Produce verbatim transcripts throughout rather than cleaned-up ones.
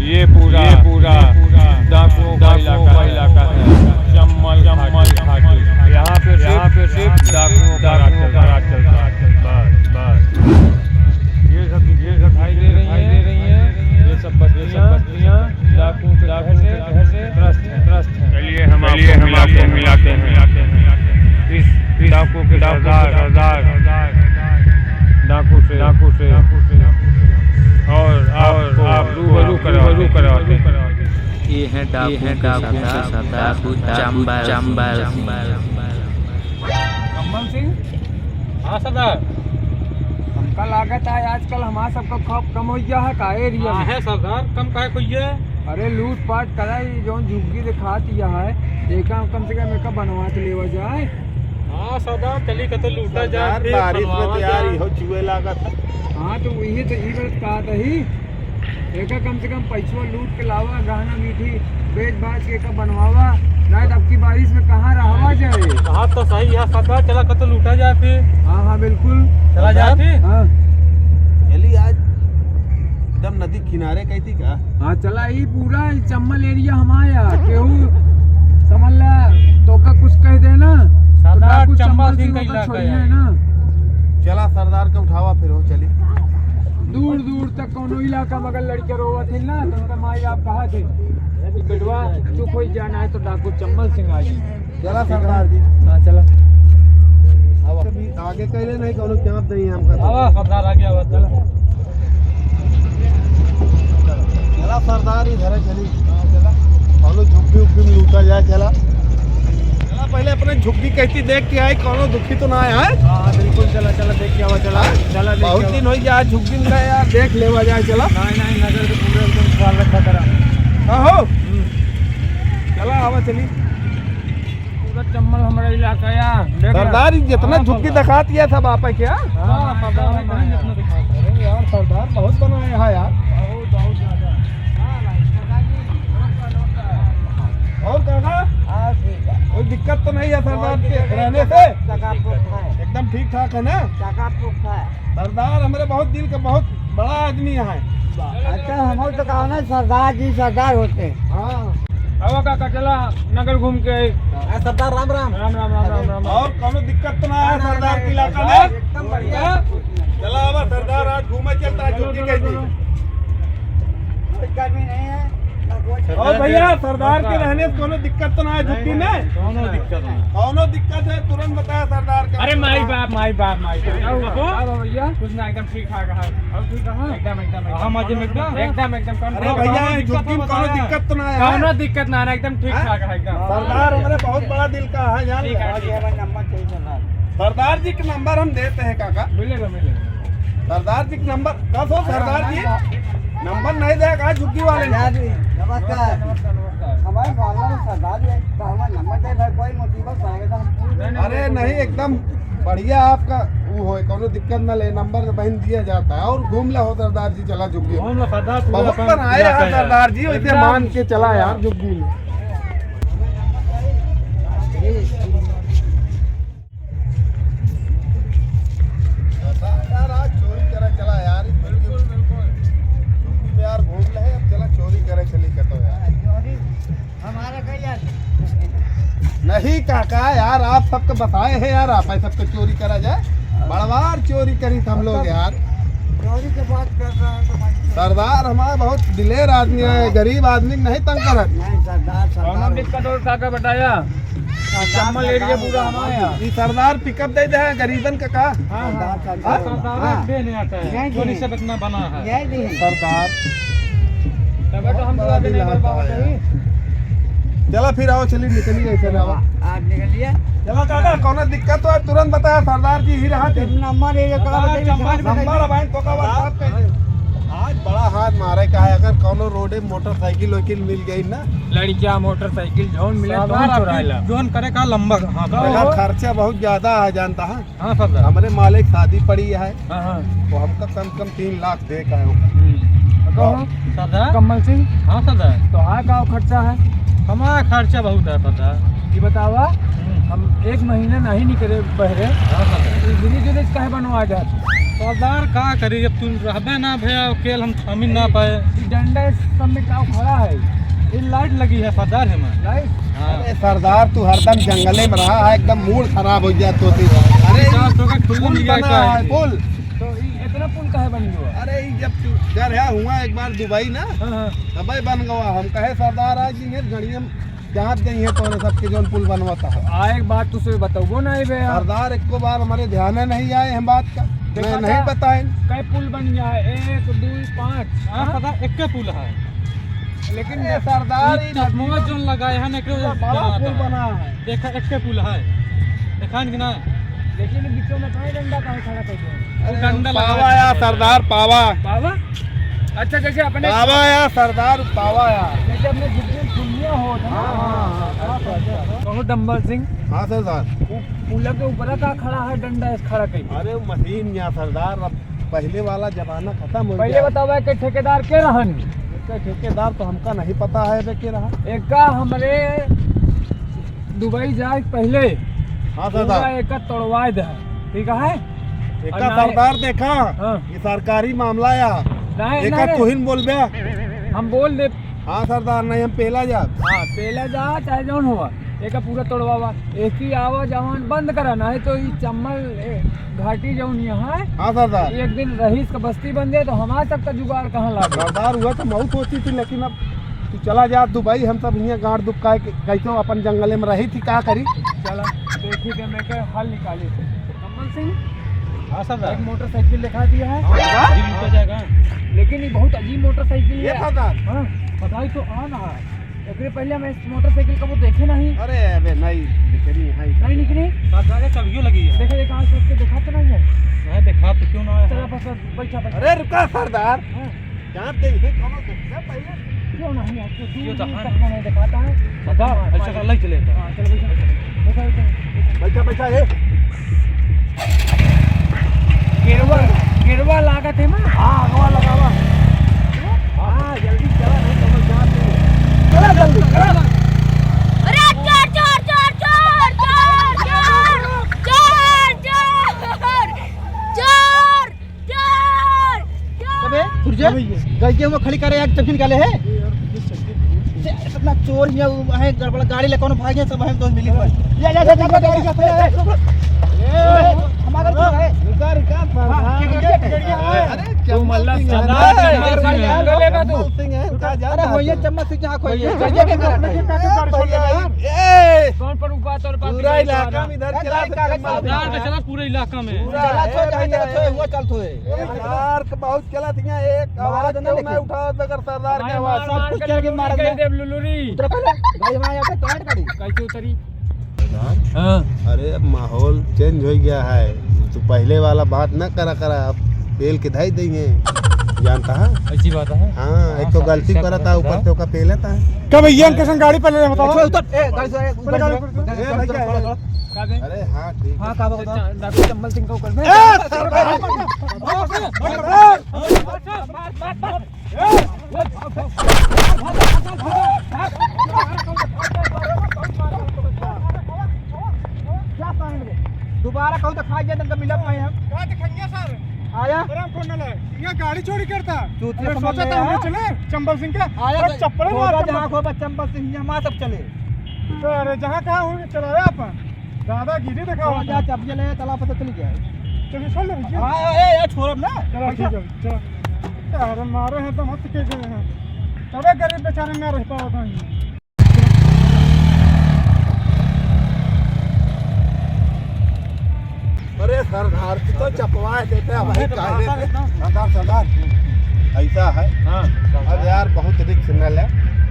ये पूरा, ये पूरा डाकुओं का इलाका है। चम्मल, चम्मल घाटी। यहाँ पे सिर्फ, यहाँ पे सिर्फ डाकुओं का राज चलता है। बस, बस। ये सब, ये सब दिखाई दे रही है। ये सब बस्तियाँ, बस्तियाँ डाकुओं के घर से, घर से त्रस्त हैं, त्रस्त हैं। चलिए, हम आपको मिलाते हैं, मिलाते हैं इस डाकू के सरदार, सरदार डाकू से, डाकू से, और आपको रूबरू करवाते हैं। ये हैं डाकू के सरदार, डाकू चंबल, चंबल। कम्मल सिंह। हाँ सरदार। हमका लागत है आजकल हमार सबका खौफ कम होइ गया है का एरिया में? काहे सरदार, कम काहे होइ गया है? अरे लूटपाट करा, ई जौन झुग्गी देखात यह है, एका कम से कम एका बनवा के लेवा जाए। हाँ सरदार, चली कतो लूटा जाए, सरदार, फिर बारिश में बनवावा तैयार जाए। इहो चुए लागत है। हाँ तो वही तो ई बात कहत ही। एका कम से कम पैसवा लूट के लावा, गहना गीठी बेच बाच के एका बनवावा, नाहीं तो अब की बारिश में कहाँ रहवा जाए। बात तो सही है सरदार, चला कतो लूटा जाए फिर। हाँ, हाँ, बिल्कुल। चला जाए सरदार? फिर? हाँ। चली आज एकदम नदी किनारे कही थी का? हाँ, चला, ई पूरा ई चम्मल एरिया हमारा, केहू समझ ला, तोका कुछ कह देना, तो सरदार डाकू चम्मल चम्मल सिंह सिंह का का इलाका छोड़िए है। ना। चला सरदार के उठावा फिर हो चली। दूर दूर तक कौनो इलाका में अगर लड़के रोवत हैं ना, तो उनका माई बाप कहा थे, "बेटवा, चुप हो जाना है तो डाकू चम्मल सिंह आ जाए।" चला सरदार जी। हाँ, चला। अब अभी आगे कहले नहीं, कौनो चाप नहीं है हमका। आवा, सरदार आ गया, आवा, चला। चला सरदार, इधर है, चली। हाँ, चला। कौनो झुग्गी उग्गी में लूटा जाए, चला। चला, पहले अपने झुग्गी कहती देख के आए, कौनो दुखी तो ना आए, हैं? हाँ, बिल्कुल, चला, चला, देख के आवा, चला। चला, देख बहुत के आवा। दिन हो गया, आज झुग्गी में गए यार, देख लेवा जाए, चला। नहीं, नहीं, नजर के पूरे एकदम ख्याल रखा करा। हाँ हो। हम्म। चला, आवा, चली। पूरा चम्मल हमारा इलाका या, देख सरदार, ला। ये जितना हाँ, झुग्गी सरदार। दिखात, ये सब आप है क्या? हाँ, सरदार, हमारा जितना दिखात है। अरे यार, सरदार बहुत बनाए हैं यार। बहुत, बहुत ज्यादा। और काका? हाँ, ठीक है। कोई दिक्कत तो नहीं है सरदार कोई के दिक्कत रहने नहीं, से? चकापुक है। एकदम ठीक ठाक है ना? चकापुक है। सरदार हमारे बहुत दिल का बहुत बड़ा आदमी है। अच्छा, हम तो कहा ना, सरदार जी सरदार होते हैं। हाँ। आवा काका, चला नगर घूम के आई। हाँ, सरदार, राम राम। राम राम, राम राम, राम राम। और कौनो दिक्कत तो ना है ना, ना, सरदार ना, के इलाका ना, में? एकदम बढ़िया। हाँ? चला आवा सरदार, आज घूमे चलता है, चलो, छुट्टी चलो, कैसी? चलो। कोई कमी नहीं है, ना कोई और भैया, सरदार के रहने से कौनो दिक्कत तो ना है छुट्टी में? कौनो दिक्कत नहीं। कौनो दिक्कत है, तुरंत बताया सरदार का। अरे माई बाप, माई बाप, माई बाप। क्या हुआ? क्या हुआ भैया? कुछ ना, एकदम ठीक ठाक है। और ठीक है? एकदम, एकदम, एकदम। हाँ, मजे में एकदम। एकदम, एकदम, कौन अरे भैया, कौनो दिक्कत झुग्गी में कौनो दिक्कत तो ना है? कौनो दिक्कत ना है, एकदम ठीक ठाक है, एकदम। सरदार हमारे बहुत बड़ा दिल का है, जान ले। ठीक है, ठीक है। सरदार जी के नंबर हम देते हैं काका। मिलेगा, मिलेगा। सरदार जी के नंबर, कस हो सरदार जी? नंबर नहीं देगा झुग्गी वाले ने। सरदार जी, नमस्कार। नमस्कार, नमस्कार। हमारे मोहल्ला में सरदार जी है, तो हमारा नंबर दे भाई, कोई मुसीबत आएगा तो हम पूछ नहीं, नहीं, अरे बिल्कुल, नहीं, बिल्कुल। एकदम बढ़िया आपका वो हो, कौनो दिक्कत ना ले, नंबर तो बहन दिया जाता है। और घूम ला हो सरदार जी, चला झुग्गी। घूम ला सरदार, पूरा बहुत अपन बनाए इलाका हैं है। सरदार जी, वैसे एकदम। मान के चला यार झुग्गी में। यार, आज चोरी करे चला यार, इस बिल्कुल, बिल्कुल। यूपी में यार घूम ले, अब चला चोरी करे चली कतो यार। हमारा कहीं यार। नहीं काका यार, आप सबके बताए हैं यार, आप सबके चोरी करा जाए, बड़वार चोरी करी हम लोग यार। चोरी के बात कर रहा है तो भाई। सरदार हमारा बहुत दिलेर आदमी है, गरीब आदमी नहीं तंग करत। नहीं सरदार, सरदार। कौनो दिक्कत हो काका बताया? चम्मल एरिया पूरा हमारे यहाँ। ई सरदार पिकअप दे दे है गरीबन का का? हाँ, हाँ। सरदार, हाँ? सरदार हाँ। दे नहीं आता है। नहीं, चोरी नहीं। से बचना बना है। नहीं, नहीं। सरदार। तब तो हम लोग नहीं कर पाओगे। चला फिर आओ, चलिए निकलिए, ऐसे ना आओ। आप निकलिए। चला काका, कौनो दिक्कत हो तुरंत बताया, सरदार जी ही रहा थी। नंबर ये कहा सरदार, बताइए, चम्मल नंबर भाई तो का WhatsApp पे। आज बड़ा हाथ मारे का है, अगर कौनो रोडे मोटरसाइकिल वोकिल मिल गई ना, लड़किया मोटरसाइकिल जौन मिले, सरदार जौन आपकी चुराइला। जौन करे का लंबा, हाँ, देखा, हो। खर्चा बहुत ज्यादा है, जानता है। हाँ, सरदार। हमरे मालिक शादी पड़ी है, हाँ, हाँ। तो हमका कम से कम तीन लाख दे का है ओका। हम्म। तो कहो, सरदार। कम्मल सिंह। हाँ, सरदार। तो हाँ, का खर्चा है? हमारा खर्चा बहुत है, सरदार। ये बतावा, हम्म। हम एक महीना नहीं निकले बहरे, हाँ, सरदार। तो धीरे धीरे काहे बनवा जात? सरदार का करी, अब तू रहबे ना भैया, अकेल हम थामिन ना पाए। ई डंडा सब में का खड़ा है? ये लाइट लगी है सरदार, है मैं। लाइट? हाँ। अरे सरदार, तू हरदम जंगले में रहा है, एकदम मूड खराब हो गया तो। अरे चार सौ का खुल्ला पुल मिल गया बना है। पुल। तो ई इतना पुल काहे बन गया? अरे ई जब तू घर है हुआ एक बार दुबई ना, हाँ, हाँ। तबे बन गवा। हम कहे सरदार आज ये घड़िया में जाँच गई है तोरे सबके जौन पुल बनवाता है। आ, एक बात तुझसे बतउबो नहीं बे यार। सरदार, एको बार हमारे ध्यान में नहीं आए हम बात का। देखा मैं नहीं था? बताए। कई पुल बन गया है, एक, दो, पाँच। हाँ, हाँ? पता, एक के पुल है। लेकिन ये सरदार, ये ये चश्मा नदी जौन लगाए हैं ना, एकरे पूरा बड़ा बनाता पुल है। बना है। देखा, एक के पुल है। देखा कि ना? लेकिन बीचों में काहे डंडा काहे खड़ा कर दिया? अरे, डंडा लगा पावा है। या सरदार, पावा। पावा? अच्छा, जैसे अपने पावा या सरदार, पावा या। जैसे अपने जितने दुनिया हो, है ना? हाँ, हाँ, हाँ, हाँ, अच्छा, अच्छा। कहो डम्बल सिंह। हाँ, सरदार। वो पुल के ऊपर का खड़ा है, डंडा इस खड़ा कहीं? अरे, मशीन या सरदार, अब पहले वाला जमाना खत्म हो पहले गया। बतावा कि ठेकेदार के रहन? इसका ठेकेदार तो हमका नहीं पता है बे के रहा। एका हमरे दुबई जाए के पहले हाँ, सरदार। पूरा एका तोड़वाए दे, ठीक है? एका और ना सरदार देखा, हाँ। ये सरकारी मामला या। नहीं, एका नहीं। तुहिन बोल बे। हम बोल दे। हाँ, सरदार, नहीं हम पेला जा। हाँ, पेला जा, चाहे जौन हुआ। एका पूरा तोड़वावा। एकी आवा जवान बंद करा, नहीं तो ई चम्मल, ए, घाटी जौन यहाँ है, हाँ सरदार। एक दिन रहीस का बस्ती बन जाए तो हमारे सबका जुगाड़ कहाँ लागे? सरदार, हुआ तो मौत होती थी, लेकिन अब तू चला जा दुबई, हम सब हियाँ गाड़ दुख का के कैसे अपन जंगले में रही थी, का करी? चला, देखी के मैं के हल निकाली। कमल सिंह, हाँ सरदार। एक मोटरसाइकिल दिखा दिया है। हाँ, सरदार। अजीब लुका जाएगा। लेकिन ये बहुत अजीब मोटरसाइकिल ये है। सरदार। हाँ, बताई तो आ ना है। एकरे पहले हम इस मोटरसाइकिल कबो देखे नहीं। अरे, अबे, नहीं निकली, नहीं। नहीं निकली? सरदार, ये कभियो लगी है। देखे, देखे, आज उसके देखा तो नहीं है। नहीं देखा तो क्यों ना है? चला, बस, बस, बैठा, बैठा। अरे, रुका सरदार। हाँ। जान दे, ये कौन है? पहले क्यों नहीं? आपको दूर, क्यों दूर देखा तक नहीं? नहीं दिखाता है। बता, हाँ, ऐसा कर, ले चले। हाँ, चलो, बैठा। बैठा, बैठा, बैठा। बैठा, बैठा, ए। गेरुआ, गेरुआ लागत है ना? हाँ, अगवा लगावा। हाँ, जल्दी चला, नहीं तो मैं जान दूँ। चला जल्दी, चला। अरे, चोर, चोर, चोर। चोर, चोर, चोर। अबे, सुरजे, हाँ भैया। गलती में खड़ी करे, एक टिफिन निकाले है। ये यार, ये सही है। से, इतना चोर ये है, गड़बड़ गाड़ी ले कौन भागे, सब हम तो मिली पर। ये, ये, ये, ये, गाड़ी का, ये, ये। ए, हमारा तो है। रुका, रुका, हाँ, हाँ, ये, ये, ये, ये, ये, अरे, तू मतलब चमल सिंह है। सरदार, चमल सिंह है। चमल सिंह है, रुका, जा, अरे, रुका। वही चम्मच से जहाँ खोई है, भैया, ये क्या अपने करता है? क्या क्या गाड़ी छोड़ भैया, दिया यार? ए, कौन पर रुका, तोर पास पूरा इलाका में इधर ए, चला गाड़ी का चम्मच सरदार का है। चला पूरे इलाका में। पूरा चला, है छोड़, जहाँ भैया। चला, छोड़, वो चल, छोड़। ए, सरदार के बहुत चला दिया, एक महाराज आवाज ना क्यों लेके। नहीं उठावत बगर सरदार के हमारे आवाज। मार, मार सब कुछ के चल के लुलुरी मार कह दे। देब, लुलुरी। उतरा पहले, गाड़ी में आया था, टायर गाड़ी। कैसे उतरी? सरदार, हाँ। अरे अब माहौल change हो गया है, तू पहले वाला बात ना करा करा, अब पेल के धाई देंगे, जानता है? ऐसी बात है। हाँ, हाँ, एक तो सब गलती सब करता है, ऊपर से ओका पेलता है। कब ये हम कैसन गाड़ी पर ले रहे हैं, बताओ? अच्छा, उतर, ए, गाड़ी से, ए, उतर, गाड़ी उतर, पर। उतर, ए, उतर, भैया, उतर, उतर। का बे? अरे हाँ, ठीक हाँ, है। का बा, बताओ? डॉक्टर चंबल सिंह का ऊपर में। ए, सरदार! दोबारा कहूँ तो खा जाए, तुमका मिलब नहीं हम। का दिखाइए सर? आया? अरे हम कौन ना लाए? यहाँ गाड़ी चोरी करता। तू अरे सोचा था हम चले चंबल सिंह का। आया अरे तो चप्पल मार चंबल। जहाँ खो बस चंबल सिंह, यहाँ सब चले। तो अरे जहाँ कहाँ होंगे चला रहे अपन। दादागिरी दिखावा जा, था। चाबी ले, चला, पता चल गया। चलिए, छोड़ ले भैया। हाँ, ए, ए, छोड़ब ना। चलो, ठीक है, चलो। यार, मारे हैं तो मत के गए हैं। तबे गरीब बेचारे ना रह पावत हैं। अरे सरदार, तू तो चपवा देते हैं भाई, अरे तो काहे सरदार देते? एकदम सरदार, सरदार, ऐसा है। हाँ, अब सरदार। यार, बहुत रिस्क न ले।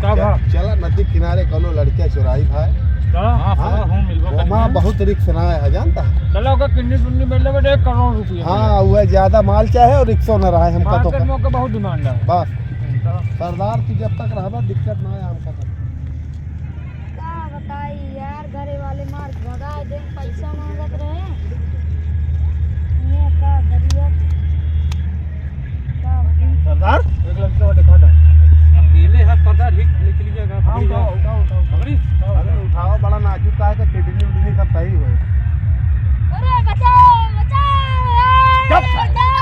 का भा? चला नदी किनारे कोनो लड़किया चुराई भाई। का? हाँ, हाँ, सरदार, हूँ मिलबो वो करेंगे। माँ बहुत रिस्क ना है, जानता है? चला, ओकर किडनी टुडनी बेच लेबे, एक करोड़ रुपया। हाँ, वो ज्यादा माल चाहे और रिक्शो न रहा है हमका तो मार्केट का। में ओकर बहुत डिमांड है। बस। हम्म, चला। सरदार, तू जब तक रहबा, दिक्कत ना है हमका तो। का बताई यार, घरे वाले मार भगा दे, पैसा मांगत रहे। ये का करिए? का बताई? सरदार, एक लड़का दिखा दो। अकेले है सरदार, हिट निकल गया का? हाँ, पकड़ी उठाओ, जाओ। उठाओ, उठाओ। पकड़ी? अरे उठाओ, बड़ा नाजुक का है, तो किडनी उडनी सब सही होए। अरे बचाओ, बचाओ, ए, चुप। बचाओ।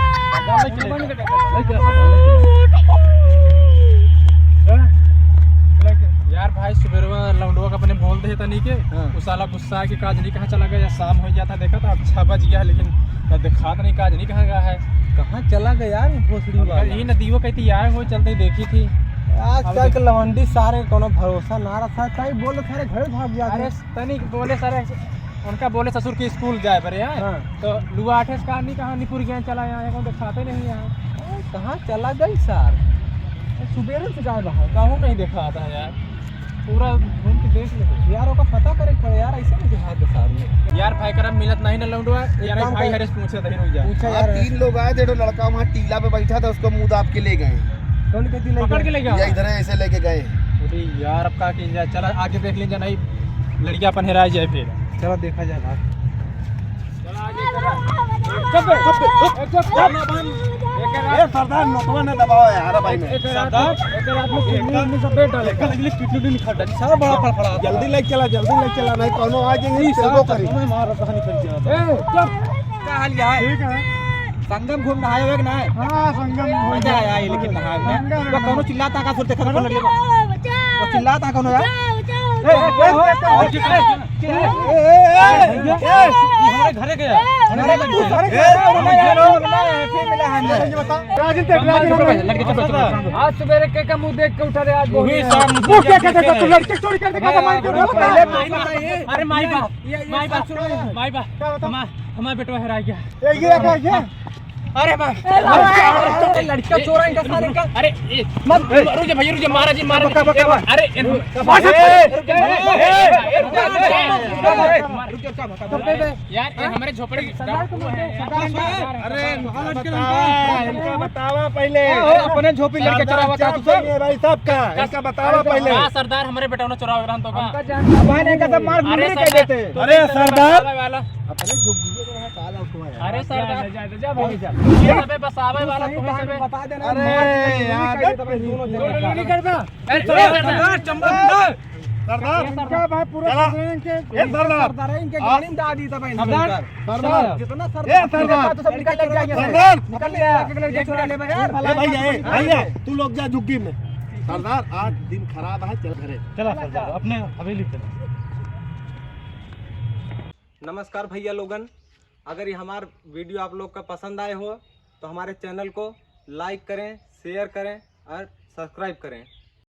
साला गुस्सा है कि काज नहीं कहाँ चला गया, शाम हो गया था, देखा था, अब छह बज गया है, लेकिन न दिखात नहीं, काज नहीं कहाँ गया है। कहाँ चला गया यार वो भोसड़ी वाला? यही नदियों कहती आए हो, चलते ही देखी थी। आजकल के लवंडी सारे कोनो भरोसा ना रहा, कहीं बोले सारे घर भाग जाते। अरे तनिक बोले सारे, उनका बोले ससुर के स्कूल जाए परे यार। हाँ। तो लुआ आठे से कहा नहीं, कहाँ निपुर गया चला, यहाँ कौन दिखाते नहीं यहाँ। अरे, कहाँ चला गई सार? सुबेरे से गायब है। कहूँ नहीं देखा आता है यार, पूरा घूम के देख लेते। यार, ओका पता करे के पड़े यार, ऐसे नहीं दिखात बा सार ये। यार, भाई करम मिलत नहीं ना लौंडवा, एक यार, काम भाई कर। हरेश पूछे थे, रुक जा। पूछा हाँ, यार। तीन लोग आए थे, जो लड़का वहाँ टीला पे बैठा था, उसको मुंह दाब के ले गए। कौन के दिले पकड़ के ले गया? ये इधर है, ऐसे लेके गए। अरे यार, अब का की जाए, चला आगे देख लीजिए, नहीं लड़कियां अपन हेराए जाए फिर। चला देखा जाए भाई। चुप बे, चुप बे, चुप, चुप। ए, सरदार, नोटवा ना दबाओ यार, भाई में। सरदार, एक रात में किडनी, किडनी सब बेच डाले। एक लगली किडनी निकाल डाली, सारा बड़ा फड़फड़ा। जल्दी लेके चला, जल्दी लेके चला, नहीं कौनो आ जाएंगे, तेरे को करी। मैं मारा कहानी कर दिया। ए, चुप। का हाल है? ठीक है। संगम घूम नहाए हुए कि ना? हाँ, संगम घूम मजा आया ये लेकिन नहाए में। संगम तो कौनो चिल्लाता का सुर देखा तो लगे। बचाओ, बचाओ। वो चिल्लाता कौनो यार? बचाओ, बचाओ। ए, ए, ए, ए, ए, ए, ए, ए, ए, ए, हमारे घरे गया। हमारे घरे गया। आज सुबेरे के का मुंह देख के उठा रे, आज वही शाम मुंह क्या, क्या, क्या, तू लड़के चोरी कर देगा, तो मार के उठा। अरे माई बा, माई बा, माई बा, हमार, हमार बेटवा हेरा गया। ए, ये क्या, ये? अरे बा, अरे, लड़का चोरा इनका सारे का। अरे, ए, मत, रुक जा भैया, रुक जा, मारा जी, मारा जी। बका, बका, बका। अरे, ए, ए, रुक जा, रुक जा, रुक जा, रुक जा। यार, ये हमारे झोपड़ी। अरे, इनका बतावा, इनका बतावा पहले। अरे, अपने झोपड़ी लड़के चोरावा का तू सब? भाई, सबका, इनका बतावा पहले। हाँ, सरदार, हमारे बेटा ने चोरावा रहन तो का? भाई ने इनका सब मार मुंडरी कर देते। अरे, सरदार। अपने झोपड़ी अरे सरदार, जा, जा, जा, जा, भाई, जा। ये सबे बसावे वाला तू सबे। बता देना, अरे यार, दोनों जने। अरे सरदार, चंबा सरदार। सरदार, इनका भाई पूरा चला। सरदार इनके, ए सरदार। सरदार है, इनके गाड़ी में डाल दी था भाई। सरदार, सरदार। जितना सरदार, ए सरदार। तो सब निकल ले जाइए। सरदार। निकल ले, निकल ले, चुरा ले भाई यार। ए भैया, ए भैया, तू लोग जा झुग्गी में। सरदार, आज दिन खराब है, चल घरे। चला सरदार, अपने हवेली चला। नमस्कार भैया लोगन, अगर ये हमार video आप लोग का पसंद आए हो तो हमारे channel को like करें, share करें और subscribe करें।